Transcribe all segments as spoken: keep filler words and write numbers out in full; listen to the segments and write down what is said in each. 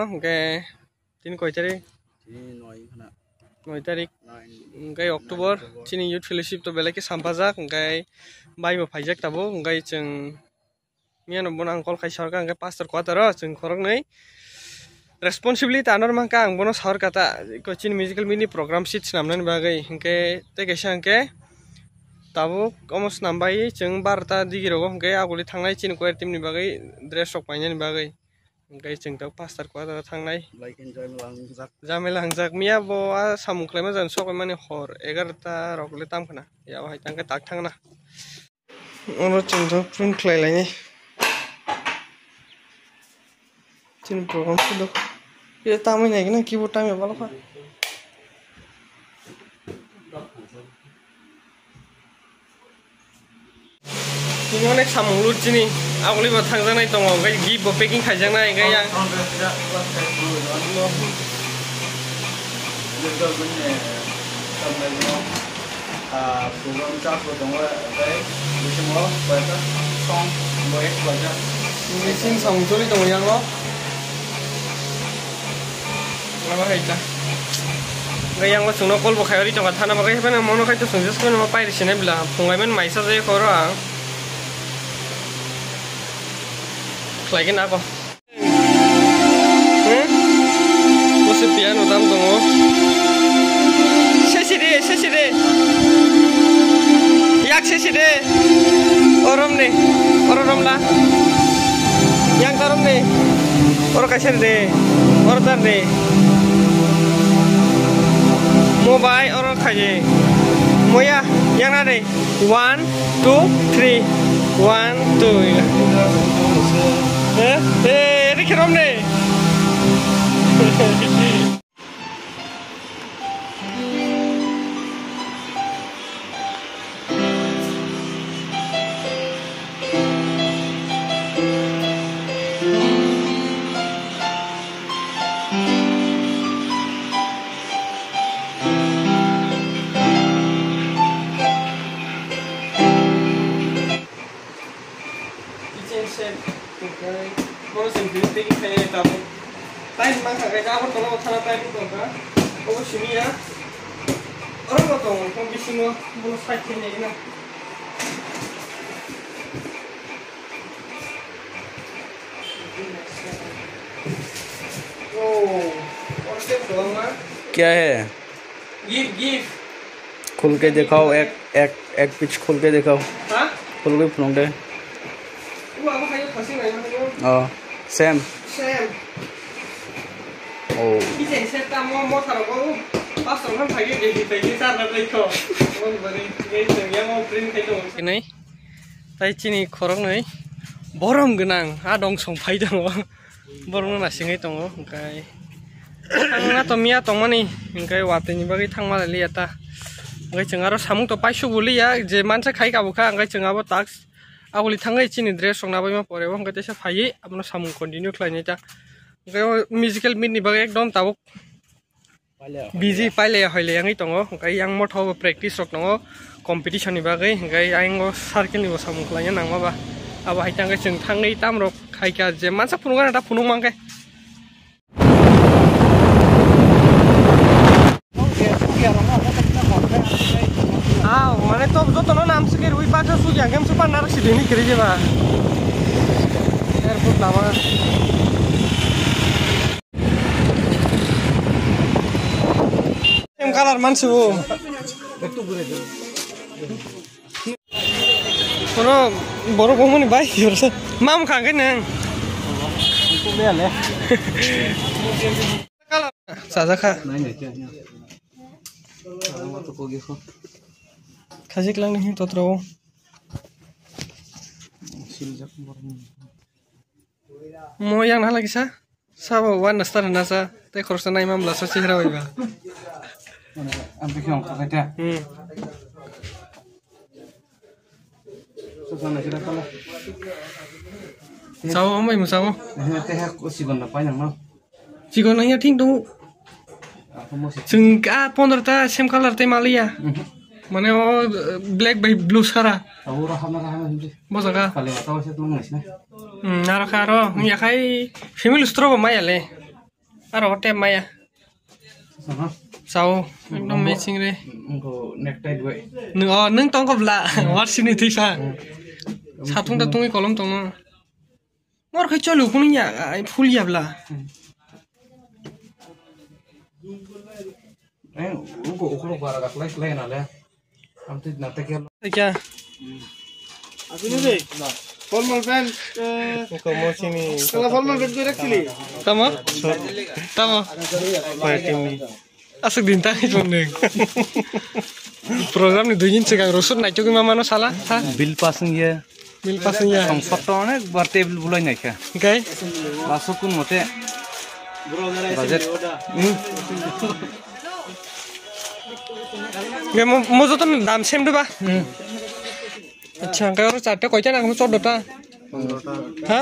Hwnkhe tini koi tarik? Tini noi khna. Noi tarik. Noi. Hwnkhe October, October. Chini Youth Fellowship to belai khe sampajak, hwnkhe bai bo phaijak tabuk, hwnkhe chwng miyano bono ang call khai sarkha, hwnkhe pastor quarter o chwng khoroknwi responsibility anor mankha, ang bono sarkha ta, ko chini musical mini program seat swnamnani bagwi, hwnkhe tei kaisa hwnkhe tabuk omo swnam bai chwng barota digi rogo, hwnkhe aguli thangnai chini choir team ni bagwi dress rok painani bagwi. Hwnkhe chwng tabuk pastor quarter o thangnai. Belai khe jamila wngjak. Jamila wngjak. Miya bo a samung khlaima jani sok mani hor egarota rok le tam khna. Ya bo hai tang khe tak thangna. Oro chwng tabuk print khlai lainai. Chini program se dok. Ye tamwi nai gana keyboard tamwi balo kha. Tini onek samung lut chini, aguli bo thangjaknai tongo, hwnkhe gift bo packing khaijaknai, hwnkhe yang. Ah, program chaplo tongo, tei bisingo koyekta song bo ek koyekta. Bisingo song choli tongo yango. Lama hai ta. Hwnkhe yango chwngno call bo khaiwi tongkha thana bagwi, hapheno mono khai to chwng just phano pairi sinai bwla phungaimani maisa jai khoro ang. Khlaigwi nago. Hmm? Bo se piano dam tongo. Sesi de, sesi de. Yak sesi de. Orom de. Oro romla. Yang tarom de. Oro kaisa de. Oro tar de. Mobile oro khaye. Moya yang na de. One, two, three. One, two. Eh, eh, ini kira om nih. Kitchen set, okay. Bono chwng tini tei khe tabuk. Time mankha khe abo tola o thana time tongkha. Obo simi ya. Oro bo tongo, tong bisingo bono side khe nai na. Oh, oro se kwbangma. Kya hai? Give, give. खोल के दिखाओ, एक, एक, एक पीस खोल के दिखाओ। हाँ? खोल के फुलुंग दे। वो अब खाइए, फंसी नहीं है वो। Oh, same। Same। Oh। Kitchen set ta mo, mo tharo ko, pastor man thagi, gedi thagi, sar na thagi ko। Mo bari, gedi thagi, mo print khai to। Nai, tai chini khorok nai, borom gwnang, a dong song phai tongo। Borokno nasingwi tongo, hwnkhe thangna to miya tongmani, hwnkhe watwi ni bagwi thangma lai liya ta. Hwnkhe chwng aro samung to paisuk bo liya, je mansa khai kabo kha, hwnkhe chwng abo task aguli thangwi chini dress rok nabaima pore o, hwnkhe teisa phaiwi abono samung continue khlainai ta. Hwnkhe o musical meet ni bagwi ekdom tabuk busy pailaya hoilaya wngwi tongo, hwnkhe yang motha o bo practice rok tongo competition ni bagwi, hwnkhe ayang o circle ni bo samung khlaina nangma ba. Abo hai tangkhe chwng thangwi tamrok khaikha, je mansa phunukgana ta phunuk mankhe. Ah, mane to jotono nam swkhe rwi baksa sugya hwnkhe swpar narwk sidi hinwi kwrwi jeba. Airport lama. Same color mansi bo. Kono borok bongmani bai. Mam khangkhe nang. Sajakha. Khajik lang ni totro. Mo yang na lagi sa? Sabo wan nastar na sa, te khoroksa nai mamla sa chehra bai ba. Ang bikhe ang khakai ta. Hmm. Sa sa na kira kala. Sao amai mo sao. Te ha ko sigon na pai nang no. Sigon nang ya thing tu. Chwng a pondro ta same color tei maliya. Mane o black bai blue sara. Abo ro hamna hamna himdi. Bo jaga. Pale ta wase tung nai sna. Hmm, naro kha ro, yakhai family store bo maya le. Aro hote maya. Aha. Sao, ekdom matching re. Nung, nung tong ko bla, war sini tisa. Satung ta tungwi kolom tong no. Ngor khai cholu kunu ya, ai, full ya bla. Eh, uko, uko bara ga klai klai na le. Amtwi na te kya. Kya? Asini de. Formal pant, eh, kala formal pant koi rakhili. Tamo? Tamo? Aswk din ta hichwng nung. Program ni dui din swkang rosut naichogwi ma mano sala, ha? Bill pass wng ya. Bill pass wng ya. Song sot to onek bar table bulai naikha. Hwnkhe? Basuk kun mote. Budget. Hmm. Hwnkhe mo, mo joto ni dam same do ba? Hmm. Acha, hwnkhe oro charta koita nang, choddo ta? Pondro ta. Ha?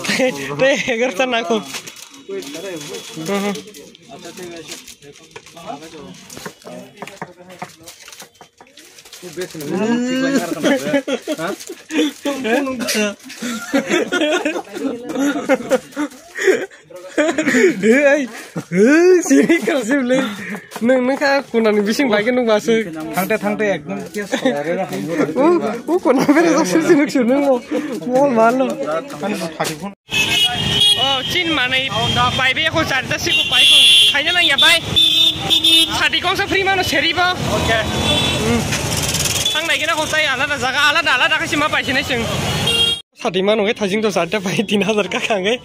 Te, te egarota nang kho. Mhm. Ei, ei, sini kalsem le. Nung, nung kha kunani bising bai khe nung basuk. Thangte, thangte ekdom. U, u kuna bere sok sini sini nung mo. Mo malo. O, chin manwi bai be ko charta siko pai ko. Khaina nang ya bai. Sadi kongsa free mano seri bo. Okay. Hmm. Thang nai gina ko tai alada jaga, alada, alada khai sima pai sinai sing. Sadi mano ke thajing to charta pai tin hajar ka khangai.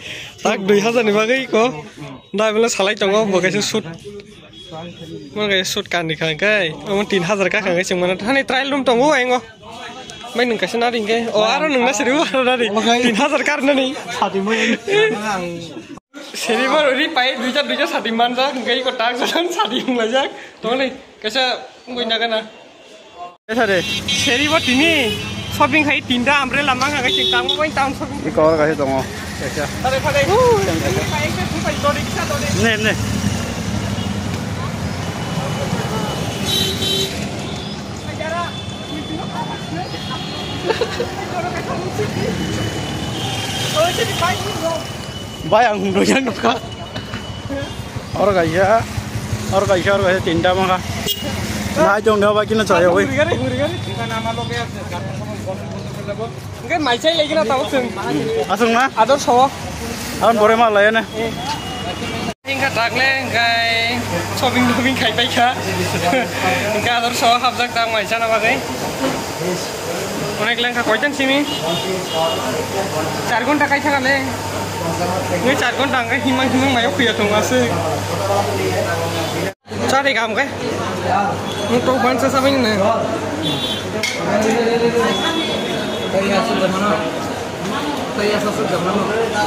Tak dui hajar ni bagwi ko. Da bela salai tongo bo kaisa shoot. Mo kaisa shoot kan ni khangai. Amo tin hajar ka khangai sing mano. Thani trial room tongo engo. Mai nung kaisa nari hwnkhe. O, aro nung na siri, aro nari. Omo khai. Tin hajar kar nani. Sadi mo. Siri bo ri pai duita, duita sadi manjak, hwnkhe iko tak jalan sadi wnglaijak. Tongli, kaisa wngwi nagana. Esa de. Siri bo tini shopping khai tinta umbrella mangha khai tangmo bai town shopping. Iko oro kaisa tongo. Kaisa. Thare, thare. Hu, hu, pai, pai, pai, dori, kisa dori. Ne, ne. Bai, ang hwnwi yang nukha. Oro kaisa, oro kaisa, oro kaisa tinta mangkha. Nai tong da bai kino chaya bai. Hwnkhe mai chai lagi na tao chwng. Aswk na? Ador sawo. Ang bore ma laya na. Hingkha takle hingkai shopping topping khai paikha. Hingkha ador sawo hapjak tak mai chana bagwi. Onek lengkha koitan simi. Char ghonta khai thangale. Ngai char ghonta hingkai himang himang mayo khuya tong aswk. Chari kam kai. Mutok ban sa saming ne.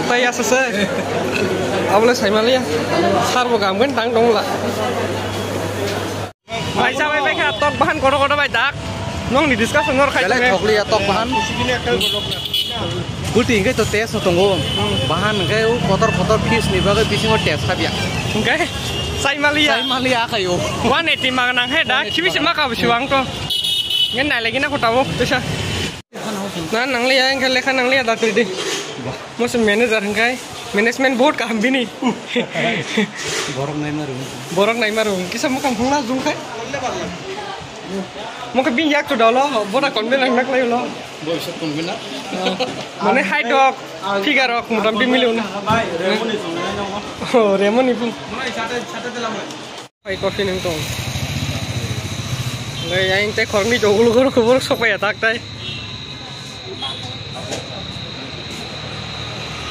Tai asa se. Abole sai maliya. Sar bo gam kan tang dong la. Bai sa bai bai kha tok bahan kodo kodo bai dak. Nong ni discussion nor khai. Belai thokliya tok bahan. Buti hingke to test no tongo. Bahan hingke o kotor kotor fish ni bagwi bisingo test khabya. Hingke sai maliya. Sai maliya khayo. One eighty ma nang he da, khibi se ma ka busi wang to. Ngen nai lagi na kota bo tesa. Na nang liya, hingke lekha nang liya da tui di. Mo se manager hingke, management board kaham bini. Borok nai maru. Borok nai maru. Kisa mo kam phung na jung khai. Mokhe bini yak to dolo, boda konbe nang naklai ulo. Boisa konbe na? Mane height rok, figure rok, motamoti mili uno. Oh, Raymond ni phung. Bai coffee nang tong. Ngai, aing tei khoroknwi jogolo khoro khobor sok pai atak tai.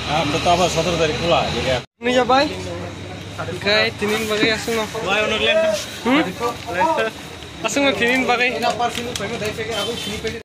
Ah, betul apa, sotoro tarik pula, jadi. Nui ya bai. Kai tinin bagai asung no. Bai, ono lenta. Hmm? Asung no tinin bagai.